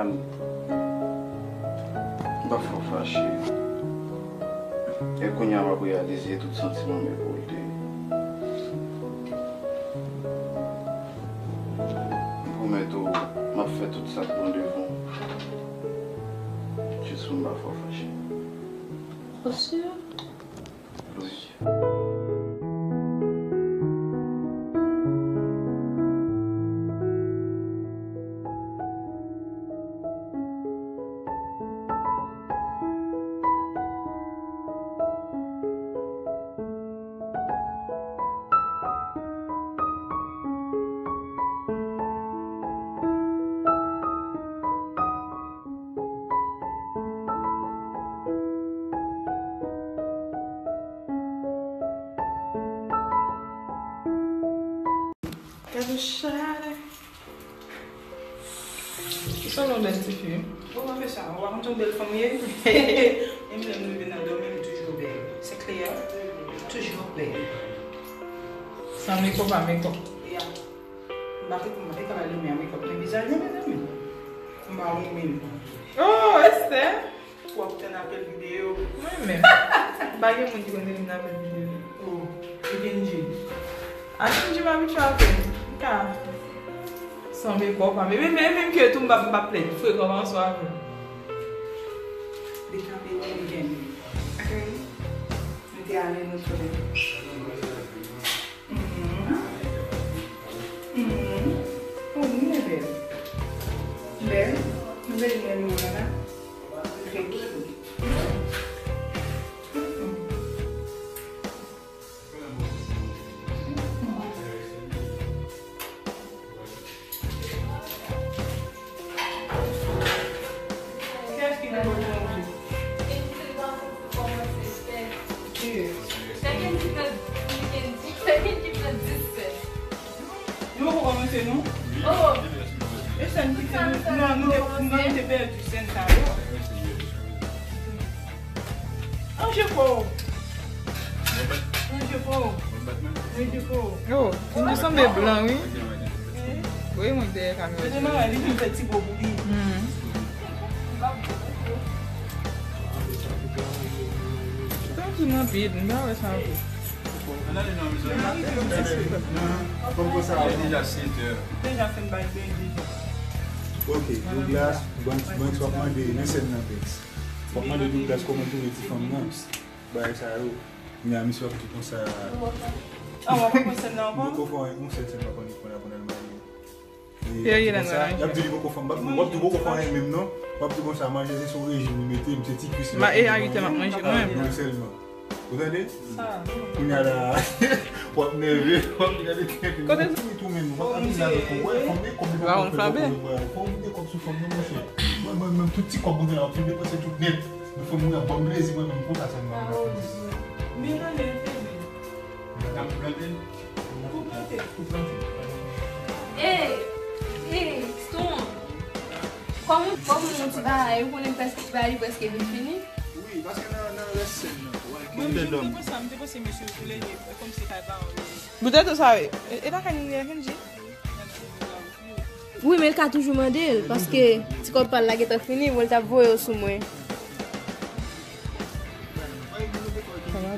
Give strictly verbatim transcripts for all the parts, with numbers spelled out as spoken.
M pa fè w fache. E kounye a m ap reyalize tout santiman m rekolte. M pwomèt ou, m ap fè tout sa k bon devan w. Jis pou m pa fè w fache. Ou si? Wi. Gade chalè. Ki son non bèl tifi? Bon, mwen fè sa. Ou pa konn son bèl fanm ye? Menm lè m leve nan dòmi, m toujou bèl. Se klè. Toujou bèl. San mekòp, pa mekòp. Ya. M pa te, m pa te ka ba limyè a mekòp nan vizaj mwen, mezanmi. M pa renmen l. Oh, Esther! W ap tann apèl videyo. Mwen menm. M pa gen moun ki konn rele m nan apèl videyo. Oh, e Kenji. A Kenji m abitye avè l. M ka. San mekòp, pa menm, menm, menm ke tou m pa, m pa plèd. Frekan ansanm avè l. Li kanpe nan weekend. Ok. Nou te ale nou fè. Mhm. Mhm. Oh, nou bèl. Bèl. Nou bèl, nou bèl, nou bèl. Trè cute. Mhm. Mhm. Kiyès ki nan bò kote? Kiyès? Nou poko kòmanse, non? E sèn ki te, nou, nou te, nou te pèdi sèn sa yo. Anje po. Anje po. Anje po. Oh, Kenji sanble blan, wi. Wi, mwen dèyè kamera. Mwen te mare li vin fè ti po pou li. Hmm. Tan di rapid, m pa wè sa ankò. Kòm konsa, deja sèt è. Deja fè m bay bèl deja. Ok, Douglas, bon, bon, w ap mande, men sèn nan, Prince. W ap mande Douglas kòman l twouve ti fanm nan. Bagay sa yo. Kounye a, misye w ap di konsa. Ah, w ap pran sèn nan ankò? Li poko fè yon sèl sèn, m ap annik pran l apre l al marye. Li ap di konsa, l ap di li poko fè, w ap di w poko fè anyen menm non. W ap di konsa, manje se sou rejim li mete, m se ti kwis li ap manje, manje sèlman. Ou tande? Kounye a la, w ap nève, w ap di gade tèt li. Kote li tou menm, w ap di la, fò w wè, fò w gen kòb li poko fè, fò w gen kòb sou fanm nan, monchè. Mwen, mwen menm, tout ti kòb mwen gen la, m fin depanse tout nèt. Men fanm nan ban m plezi, mwen menm, konsa sèlman mwen ap fè plezi. Men nan lè l te bèl. N ap plante. Kou plante. Kou plante. Ey, ey, Stone. Kòman, kòman yon ti bagay, ou konnen prèske ti bagay li prèske vin fini? Wi, paske nan, nan rès sèn nan, w wè Kenji. Mwen, mwen te panse, mwen te panse mesye yo tou lè de, kòmsi kay pa anyen. Poutèt sa, e, e lakay nou ye, Kenji? Wi, men l ka toujou mande l, paske ti kòb pa l la gentan fini, bon, l t ap voye yo sou mwen. Sa va?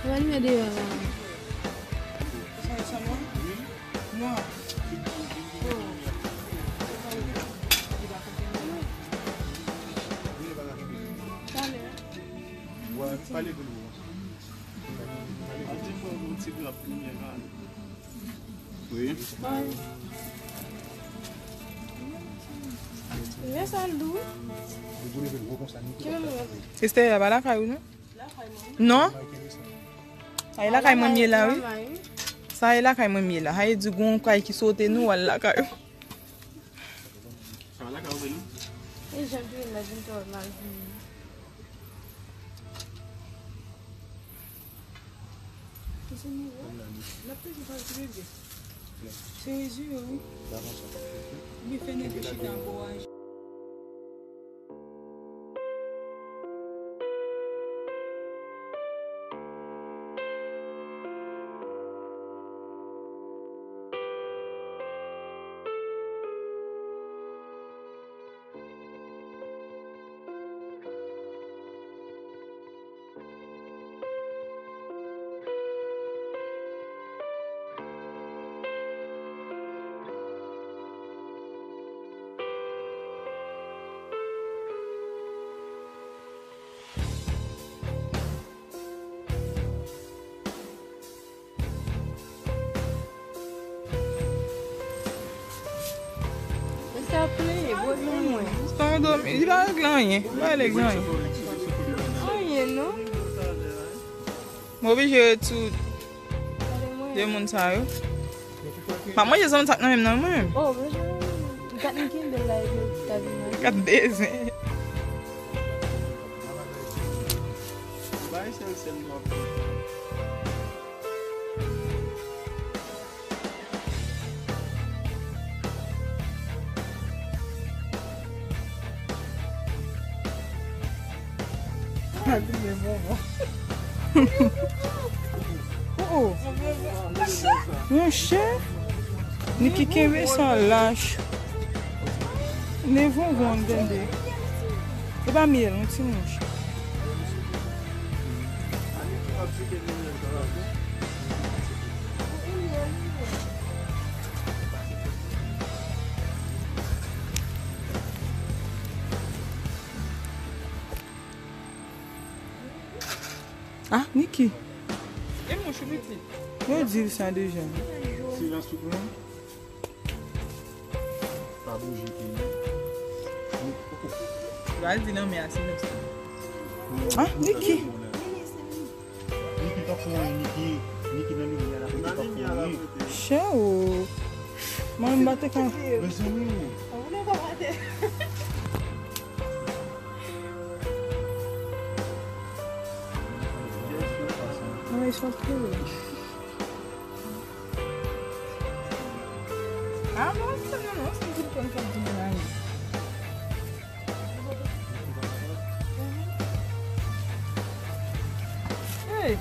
Sa va, li mete deyò la. Pale pou nou. Wi. Lè sa l dou. Esther, pa lakay ou non? Non? Sa e lakay mwen m ye la, wi. Sa e lakay mwen m ye la. Sa e di gon kay ki sote nou, w al lakay ou. Sa lakay ou vre non? E jan tou, imajine tò mal vini. Mesye, nou wè, n ap toujou pale sou bebe. Serye wi. Oubyen fè nèg yo chita anba w a. Ton domi, li pa regle anyen. Li pa regle anyen. Anyen, non. M oblije ret sou de moun sa yo. M ap manje zanmi sa k nan menm nan mwen menm. Oh, bezwen. Gat m kenbe la epi ta vin manje. Gat dezen. Bay sèl sèl m ap Oh, oh. Monchè, Niki kenbe sa lach. Ne vonvon, tande. E pa myèl, yon ti mouch. Ah, Niki. E mouch ou pitit? Yo di l sa deja. Silans tout moun. Pa bouje peyi. Yo al di nan men a silans. Ah, Niki. Niki pa fè anyen, Niki, Niki nan limyè la, Niki pa fè anyen. Chè o. Mwen m pa te ka. Mezanmi. Ay, sa pire. Ah, non, se non, non, se tout konn fè di mwen. Hey.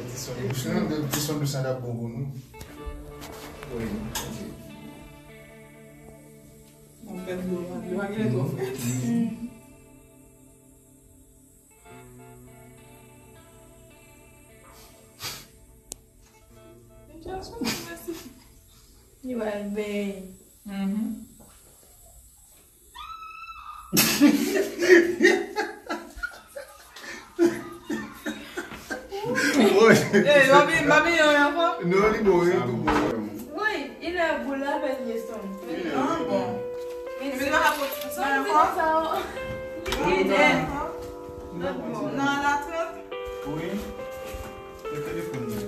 Ti son dous lan, ti son dous lan t ap bon pou nou. Wi, ok. Mwen fè dlo, dlo a genlè twò frèt. Li pral beny. Mhm. Ey, papi, papi, yon ankò? Non, li bon, wi, tou bon. Wi, il est boule la peine Houston. Ah, bon. Mwen pa ka pran sa ankò. Li dèd. Nan latrant. Wi. Se telefòn mwen.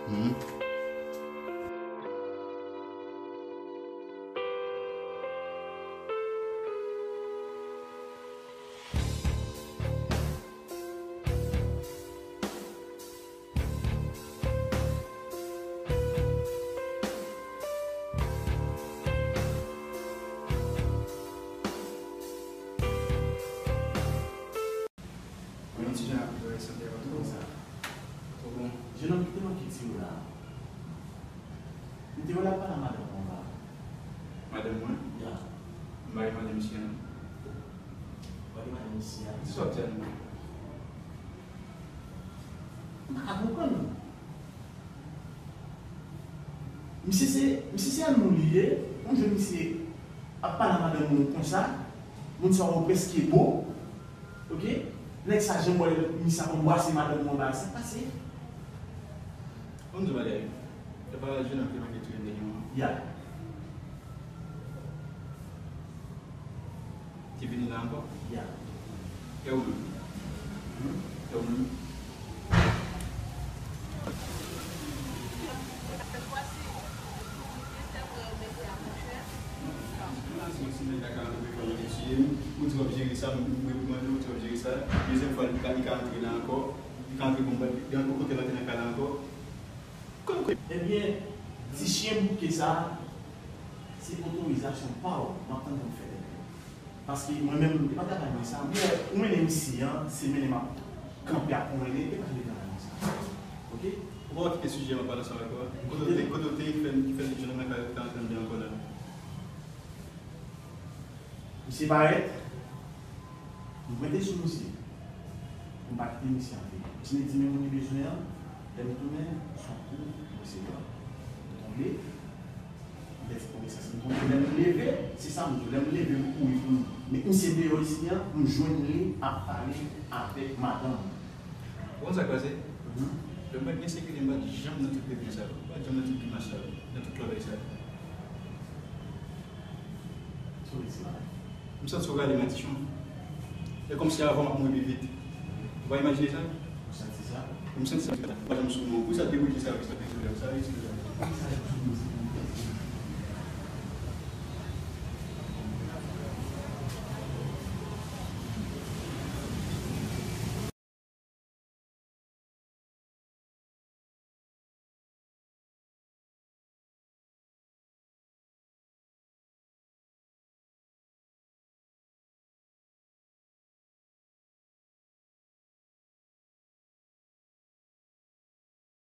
Hmm. Mwen yon ti jan ap jwe sante a pa twò sa. Twò bon. Jenòm ki te manke ti yo la. Li te wè l ap pale a madanm mwen ba. Madanm mwen? Ya. M pa gen madanm isi a non. Ou pa gen madanm isi a? Di sa w ap di a non. M pa ka konprann. Misye se, misye se annou li ye. Ou jwenn misye ap pale a madanm ou konsa. Moun sa yo prèske bo. Ok? Nèg sa janm wè misye ap anbrase madanm ou anba. Sa k pase? Ban m di w bagay. E pa jenòm ki manke touye nèg yo an? Ya. Ki vini la ankò? Ya. E ou menm? Hmm? E ou menm? Ou di w ap jere sa, m reprimande w, ou di w ap jere sa. Dezyèm fwa, li ka, li ka antre la ankò. Li ka antre bon, li, li, ou kontre l antre nan kay la ankò. Kòm, kòm. Ebyen, ti chen bouke sa, se otorizasyon pa w, m ap tann pou m fè tèt mwen. Paske mwen menm, e pa travay mwen sa. Mwen, ou mennen m isi an, se mennen m ap kanpe ap mennen, e pa travay mwen sa. Oke? Ou pa kite sijè an pale ansanm avèk ou a? Kote w te, kote w te, ki fè, ki fè jennonm nan ka, ka antre anndan ankò la? Misye parèt, m pwente sou misye. M pa kite misye antre. Misye di men moun li bezwen an, lè m tounen, se yon kou m resevwa. M tonbe, m pèdi konesans. M tonbe, lè m leve, se sa m di w, lè m leve, m kouri pou m. Men misye deyò isi an, m jwenn li ap pale avèk madanm. Ou konn sa k pase? Mhm. Lè m pa t gen sekirite, m pa t janm nan tout pepin sa yo. M pa t janm nan tout grimas sa yo. Nan tout lòbèy sa yo. Sou lis la. M santi w rale m a ti chen. E kòmsi avan m ap mouri pi vit. Ou pa imajine sa? Ou santi sa? M santi sa. M pa janm sou non. Poukisa w te bouje sa, poukisa w te sou lèv sa, eksplize m.